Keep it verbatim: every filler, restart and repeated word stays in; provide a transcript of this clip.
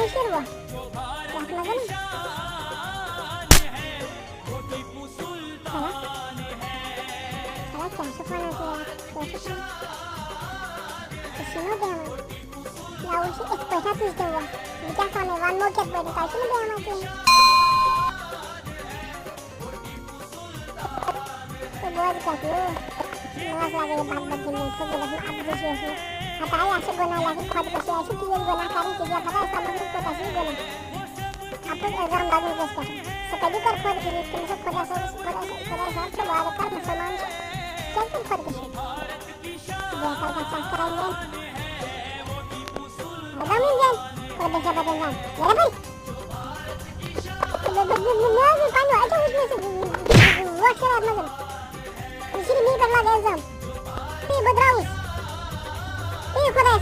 کٔشیٖر وۄٹھ۔ یَتھ منٛز ہٮ۪لو۔ ہٮ۪لو، کیٛاہ چھُکھ وَنان ژٕ یارٕ؟ کیٛاہ چھُکھ وَنان؟ أسۍ چھِنہٕ بیٚہوان۔ یَوٕ چھِ یِتھ پٲٹھۍ تُہۍ تہِ وۄٹھ۔ بہٕ کیٛاہ وَنَے، وَنہٕ بہٕ کِتھ پٲٹھۍ؟ تۄہہِ چھُنہٕ بیٚہوان کِہیٖنۍ۔ تہٕ بوز کَتھ یہِ۔ مےٚ اوس لَگان یہِ بَد بَد گِنٛدُن، فضوٗلَس منٛز اَپزِ چھِ ٲسمٕژ۔ ہَتاے، اَسہِ چھِ گۄناہ لیکھٕنۍ، خۄدکٔشی، اَسہِ چھِ تیٖژ گۄناہ کَرٕنۍ، تیٖژ خۄدایَس تَمَتھ کوٗتاہ چھِ یہِ گۄناہ۔ اَپُز اِلزام لَگُن کٲنٛسہِ پٮ۪ٹھ؟ سُہ کَتہِ کَرِ خۄدکٔشی؟ تٔمِس چھِ خۄدا صٲبَس، خۄدا صٲب، خۄدا صٲب چھُ وارٕ کَر مُسلمان چھِ، کیٛازِ کَرِ خۄدکٔشی؟ بہتر گژھِ اَتھ کَرٕنۍ یہِ۔ رَمٕنۍ گٔے، خۄدا چھا بدل جان۔ یَلہٕ بٔلۍ۔ مےٚ، مےٚ، مےٚ، مےٚ حظ اوس پنٛنیو اَتھیو وٕچھمٕژ وۄٹھ شراب مگر۔ یہِ چھِنہٕ مےٚ پٮ۪ٹھ لاگان الزام۔ ہے، بہٕ درٛاوُس۔ ہے، خۄدایَس